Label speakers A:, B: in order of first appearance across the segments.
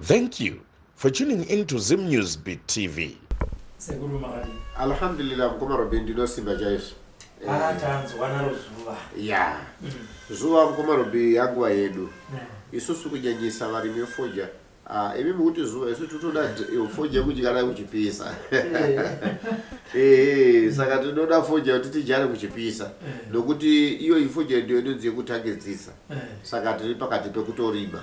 A: Thank you for tuning in to Zim News Beat TV.
B: Sekuru makadii?
C: Alhamdulillah mukoma Robin ndinosimba chaizvo.
B: Ah, tanzwa naro zuva.
C: Ya. Zuva mukoma Robin yanguva yedu. Isusu kunyanyisa varimi vefodya. Ah, imi mukuti zuva isu totoda fodya yekudyara kuchipisa. Eh, saka tinoda fodya kuti tidyare kuchipisa. Nokuti iyo ifodya ndiyo inonzi yekutangidzisa. Saka tiri pakati pekutorima.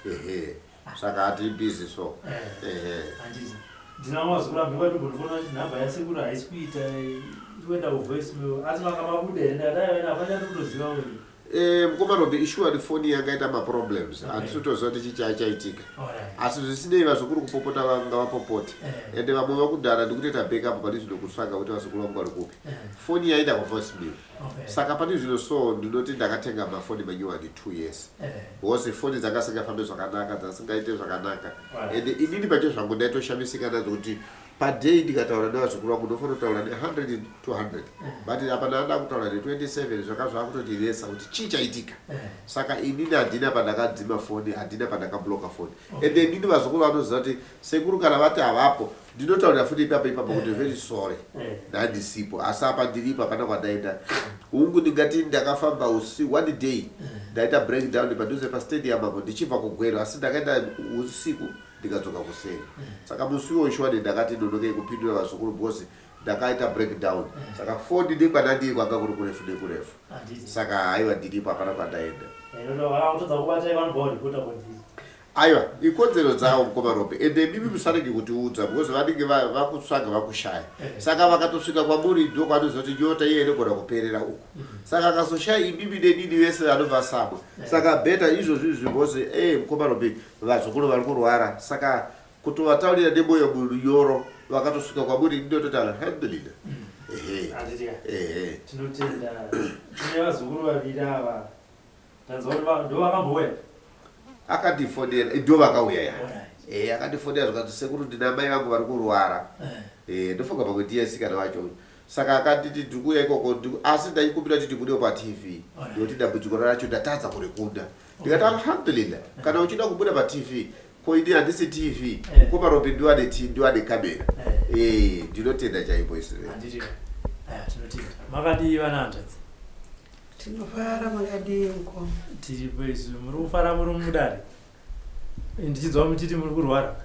C: Ehe. Saka hatiri busy so. Ehe.
B: Handiti. Ndina mazukuru ambi vatombondifonera kuti nhamba yasekuru haisi kuita iri kuenda kuvoice mail asi manga mabuda here ndakati aiwa ini hapana chandinotoziva uyu.
C: Eh, mukoma Robi ishuwa foni yanga ita maproblems handisi kutoziva kuti chii chaichaitika asi zvisinei vazukuru kupopota vanga vapopote ende vamwe vakudhara ndikutoita backup pane zvino kutsvaga kuti vazukuru vangu vari kupi foni yaenda kuvoice mail saka pane zvino so ndinoti ndakatenga mafoni manyowani 2 years because foni dzanga singafambe zvakanaka dzasingaite zvakanaka ende inini pacho zvangu ndaitoshamisika nadzo kuti paday ndikataura nevazukuru vangu ndofanira kutaura ne100 200 but apa ndanda kutaura ne27 zvaka zvakutotinetsa kuti chii chaitika. Saka inini handina pandakadzima foni, handina pandakabloka foni. Ende inini vazukuru vanoziva kuti sekuru kana vati havapo ndinotaurira futi ipapo ipapo kuti very sorry, ndandisipo, asi apa ndiripo, hapana kwandaenda. Hungu, ndingati ndakafamba usi one day ndaita breakdown padhuze pastadium apo ndichibva kuGweru, asi ndakaenda usiku ndikadzoka kuseni. Saka musi iwoyo shuwani ndakati nonokei kupindura vazukuru because ndakaita breakdown. Saka foni nekwandandiri kwanga kuri kurefu nekurefu. Saka haiwa, ndiripo, hapana kwandaenda.
B: Vakutadza kubata vanobva varipota kwandiri.
C: Aiwa, ikodzero dzavo mukoma Robe, ende mimi musarege kutiudza because vanenge vakutsvaga vakushaya. Saka vakatosvika kwamuri ndo kwanoziva kuti nyota iye inogona kuperera uku. Saka akazoshaya imimi nenini vese vanobva samwe. Saka better izvozvi izvi because mukoma Robe, vazukuru vari kurwara, saka kutovataurira nemwoyo munyoro vakatosvika kwamuri ndinototi alhamdulillah, ehe.
B: Handiti ka?
C: Ehe.
B: Tinotenda. Tine vazukuru vaviri ava, ndanzwa kuti ndo vakambouya.
C: Akandifonera, ndo vakauya ya. Akandifonera zvikanzi, "Sekuru, ndina mai vangu vari kurwara." Ndofunga pamwe ndiye sikana wacho uyu. Saka akanditi, "Ndikuuya ikoko, asi ndaikumbira kuti ndibudewo paTV nekuti dambudziko racho ndatadza kurikunda." Ndikati, "Alhamdulillah, kana uchida kubuda paTV, ko ini handisi TV?" Mukoma Robi ndiwane ndiwane kamera. Ndinotenda chaipo isire.
B: Handiti ka? Aya, tinotenda. Makadii vana hanzvadzi?
D: Tinofara, makadii mukoma?
B: Tiripo isu. Muri kufara muri mudare, ndichinzwa muchiti muri kurwara.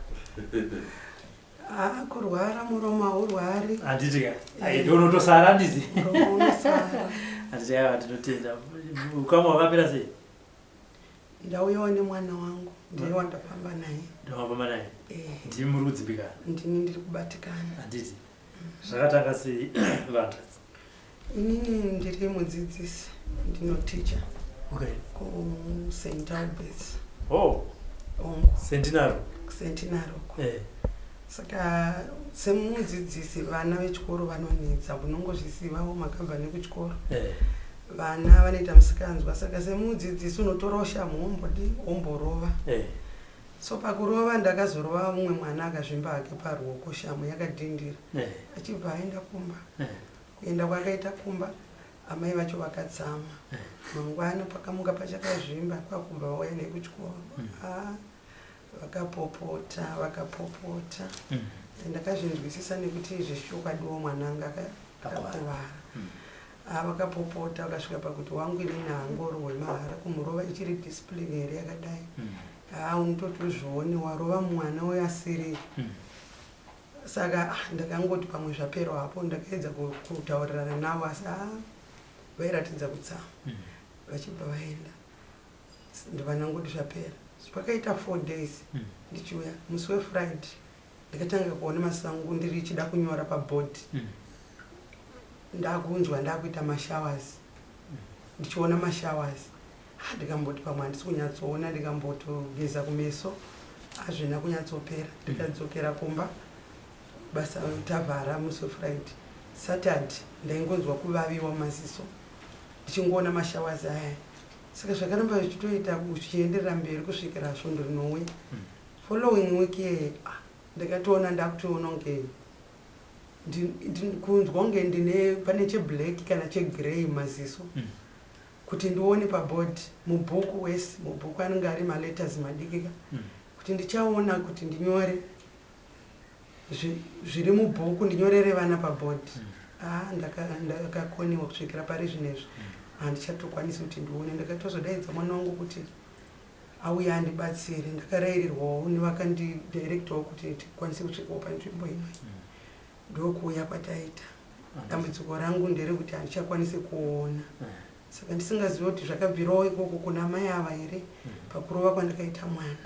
D: Haa, kurwara muromo haurwari.
B: Handiti ka? Ai, ndonotosara, handiti?
D: Muromo unosara.
B: Handiti? Aiwa, tinotenda. Ukama hwakamira sei?
D: Ndauyawo nemwana wangu, ndiye wandafamba naye.
B: Ndowafamba naye?
D: Eh.
B: Ndimi muri kudzimbikana?
D: Ndini ndiri kubatikana.
B: Handiti? Zvakatanga sei, vanhanzvadzi?
D: Inini ndiri mudzidzisi, ndinoticha kuSt Alberts.
B: Oh.
D: Ongu.
B: Centenary.
D: Centenary uko. Saka semudzidzisi vana vechikoro vanonetsa, unongozvizivawo, makabva nekuchikoro. Vana vanoita musikanzwa, saka semudzidzisi unotorawo shamhu wombodi womborova. So pakurova ndakazorova mumwe mwana akazvimba hake paruoko, shamu yakadhindira. Achibva aenda kumba. Kuenda kwakaita kumba, amai vacho vakatsama. Mangwana pakamuka pachakazvimba, kwakubva vauya nekuchikoro. Ah, vakapopota, vakapopota. Ndakazvinzwisisa nekuti zvechokwadiwo mwana anga akakuvara. Ah, vakapopota vakasvika pakuti wangu inini haangorohwe mahara, kumurova ichiri discipline here yakadai? Haa, unototi uzvione warova mwana uyo asiri. Saka ah, ndakangoti pamwe zvapera hapo. Ndakaedza kutaurirana navo, asi ah, vairatidza kutsama. Vachibva vaenda, ndobva ndangoti zvapera. Pakaita 4 days ndichiuya, musi weFriday ndakatanga kuona masango ndiri chida kunyora pabhodhi. Ndakunzwa ndakuita mashowers, ndichiona mashowers. Ah, ndikamboti pamwe handisi kunyatsoona, ndikambotogeza kumeso, hazvina kunyatsopera. Ndikadzokera kumba, basa tavhara musi weFriday. Saturday ndaingonzwa kuvaviwa maziso, ndichingoona mashowers aya. Saka zvakaramba zvichitoita zvichienderera mberi kusvikira svondo rinouya. Following week yeye, ah, ndakatoona ndakutoona kunge kunzwa kunge ndine pane cheblack kana chegrey mumaziso. Kuti ndione pabhodhi mubhuku wese, mubhuku anenge ari maletters madiki ka. Kuti ndichaona kuti ndinyore zviri mubhuku, ndinyorere vana pabhodhi, ah, ndakakoniwa kusvikira pari zvinezvi. Handichatokwanisi kuti ndione. Ndakatozodaidza mwana wangu kuti auye andibatsire. Ndakarairirwawo nevakandidirectawo kuti tikwanise kusvikawo panzvimbo inoyi. Ndokuuya kwataita. Dambudziko rangu nderekuti handichakwanisi kuona, saka ndisingazivi kuti zvakabvirawo ikoko kuna mai ava here pakurova kwandakaita mwana.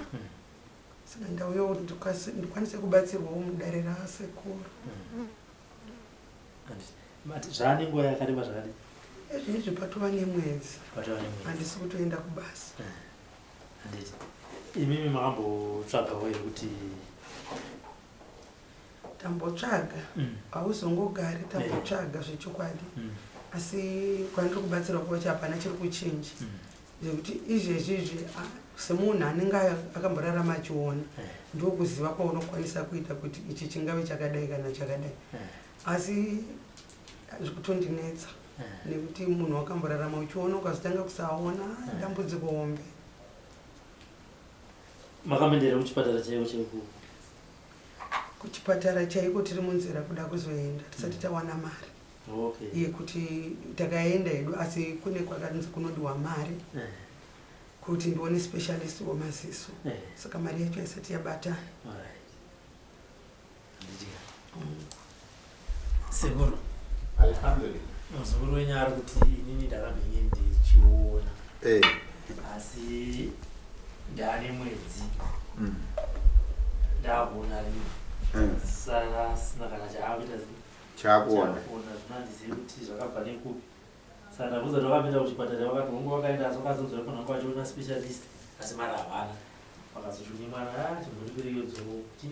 D: Saka ndauyawo kuti ndikwanise kubatsirwawo mudare rasekuru.
B: Mati zvaane nguva yakareba zvakadii?
D: Ezvinezvi patova nemwedzi.
B: Patova nemwedzi.
D: Handisi kutoenda kubasa.
B: Handiti imimi makambotsvagawo here kuti
D: Tambotsvaga. Hauzongogari, tambotsvaga zvechokwadi, asi kwandiri kubatsirwa kwacho hapana chiri kuchinja, zvekuti izvezvi izvi semunhu anenge akamborarama achiona, ndokuziva kwaunokwanisa kuita kuti ichi chingave chakadai kana chakadai, asi zvikutondinetsa nekuti munhu wakamborarama uchiona, ukazotanga kusaona, dambudziko hombe.
B: Makamboendera kuchipatara chaiko chaiko?
D: Kuchipatara chaiko tiri munzira kuda kuzoenda, tisati tawana mari yekuti takaenda hedu, asi kune kwakanzi kunodiwa mari kuti ndione specialist wemaziso, saka mari yacho haisati yabatana.
B: Alright. Handiti sekuru?
C: Alhamdulillah.
B: Muzukuru wenyu ari kuti inini ndakambenge ndichiona, asi ndaane mwedzi ndakuona rimwe, saka asina kana chaakuita.
C: Chakuona.
B: Chakuona. Zvino handizivi kuti zvakabva nekupi, saka ndabvunza kuti vakapinda kuchipatara, vakati hongu vakaenda, asi vakazonzwa fanira kunge vachiona specialist, asi mari havana. Vakazoti kune mwana, "Ah, chimbondiperekedzawo kuti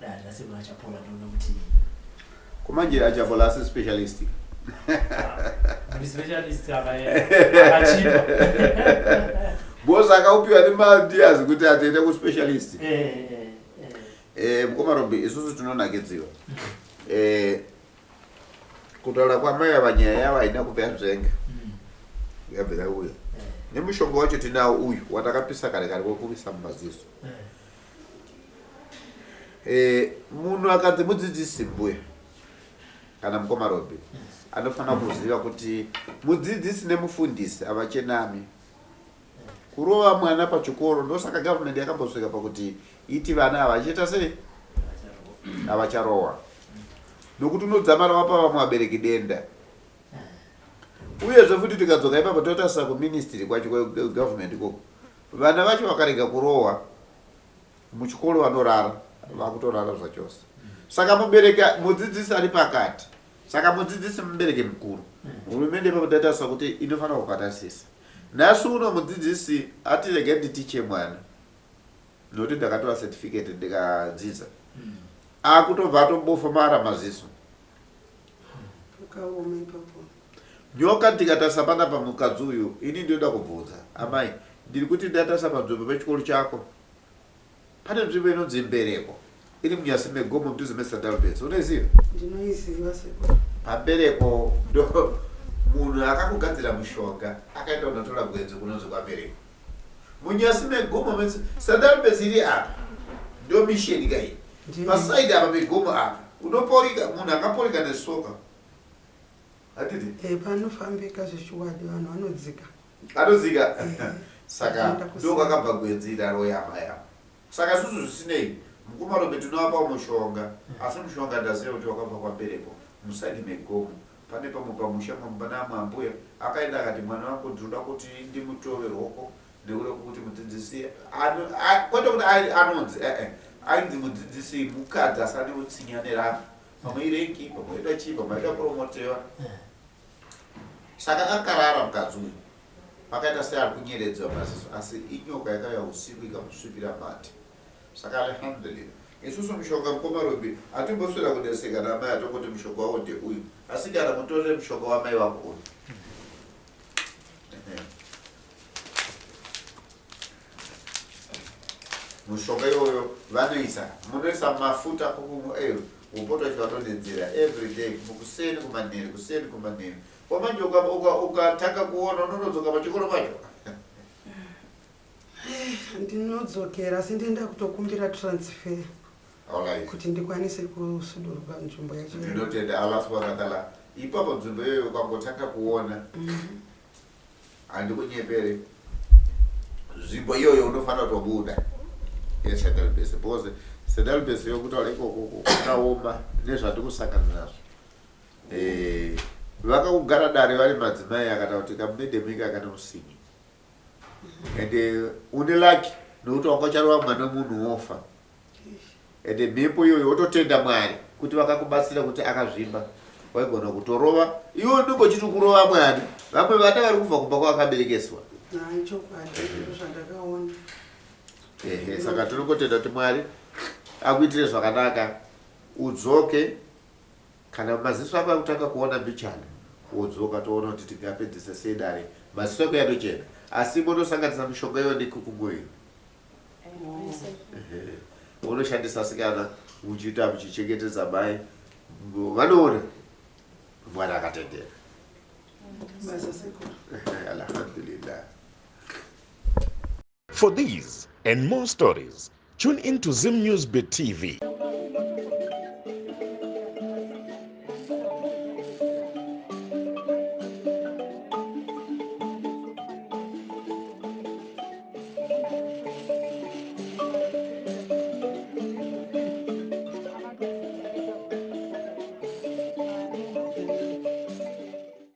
B: dare rasekuru Achapola ndione kuti
C: Kumanje Achapola asi specialist?
B: Muri specialist akachipa.
C: Because akaupiwa nemadias kuti atiende kuspecialist. Mukoma Robi, isusu tinonakidziwa kutaura kwamai ava. Nyaya yavo haina kubva yanzvenga, yabva yauya nemushonga wacho tinawo uyu watakapisa kare kare wekuvisa mumaziso. Munhu akanzi mudzidzisi, mbuya kana mukoma Robi, anofanira kuziva kuti mudzidzisi nemufundisi havachenami. Kurova mwana pachikoro, ndosaka government yakambosvika pakuti iti vana havachiita sei, havacharohwa, nokuti unodzamara wapa vamwe vabereki denda. Uyezve futi tikadzoka ipapo totarisa kuministry kwacho, kwegovernment ikoko, vana vacho vakarega kurohwa muchikoro vanorara, vakutorara zvachose. Saka mubereki, mudzidzisi ari pakati, saka mudzidzisi mubereki mukuru. Hurumende ipapo tatarisa kuti inofanira kukatasisa. Nhasi uno mudzidzisi ati regai nditiche mwana nokuti ndakatora certificate, ndikadzidza, akutobva atobofomara maziso.
D: Ukaoma ipapo.
C: Nyoka ndikatarisa panapa, mukadzi uyu, ini ndinoda kubvunza amai, ndiri kuti ndatarisa panzvimbo pechikoro chako, pane nzvimbo inonzi Mbereko, iri munyasi megomo mudhuze meSt Albert, unoiziva?
D: Ndinoiziva, sekuru.
C: Pambereko ndo munhu akakugadzira mushonga, akaenda kunotora gwenzi kunonzi kwaMbereko munyasi megomo. St Albert iri apa, ndo misheni kai. Pasaidi apa pegomo apa unoporika, munhu akaporika nesoka, hatiti?
D: Panofambika zvechokwadi, vanhu vanodzika.
C: Anodzika. Saka
D: Anoenda kusina.
C: Ndo kwakabva gwenzi raroyama yavo. Saka isusu zvisinei, mukoma Robe, tinovapawo mushonga, asi mushonga ndaziva kuti wakabva kwaMbereko musaidi megomo. Pane pamwe pamusha pana amwe ambuya akaenda akati mwana wangu ndinoda kuti ndimutove rwoko nekuda kwekuti mudzidzisi kwete kuti anonzi ainzi mudzidzisi mukadzi asi ane utsinya nerafu, pamwe irenki, pamwe ida chii, pamwe aida kupromotewa. Saka akarara mukadzi uyu, pakaita seari kunyeredzwa maziso, asi inyoka yakauya usiku ikamusvipira mate. Saka alhamdulillah, isusu mushonga, mukoma Robi, hatimboswera kudeseka namai, atongoti mushonga wavo ndeuyu, asi kana mutorere mushonga wamai wako uyu. Ehe. Mushonga iwoyo vanoisa, munoisa mafuta kukumwe wopota uchivatondedzera every day, kuseni, kumanheru, kuseni, kumanheru. Kwamanje ukatanga kuona unonodzoka pachikoro pacho.
D: Ndinodzokera asi ndenda kutokumbira transfer kuti ndikwanise kusudurwa nzvimbo yacho.
C: Ndinotenda Allah subhanahu wa ta'ala. Ipapo nzvimbo iyoyo ukangotanga kuona mhm. handikunyepere nzvimbo iyoyo unofanira kutobuda yecentral base because central base yokutaura ikoko kwakaoma nezvandikusangana nazvo eh, vakakugara dare vari madzimai akata kuti kamudedemika akane usinyi ende une lucky nokuti wanga ucharova mwana wemunhu wofa ende mhepo iyoyo wototenda mwari kuti vakakubatsira kuti akazvimba waigona kutorova iwe unenge uchiti kurova mwana vamwe vana vari kubva kumba kwavakaberekeswa ehe saka tinongotenda kuti mwari akuitire zvakanaka udzoke Kana maziso ako akutanga kuona mbichana wodzoka toona kuti tingapedzisa sei dare. Maziso ako yatochena asi motosanganisa mishonga iyo nekukungoiro. Unoshandisa sikana uchiita muchichengetedza mai vanoona Mwari akatendera. Alhamdulillah.
A: For these and more stories, tune in to Zim News Bit TV.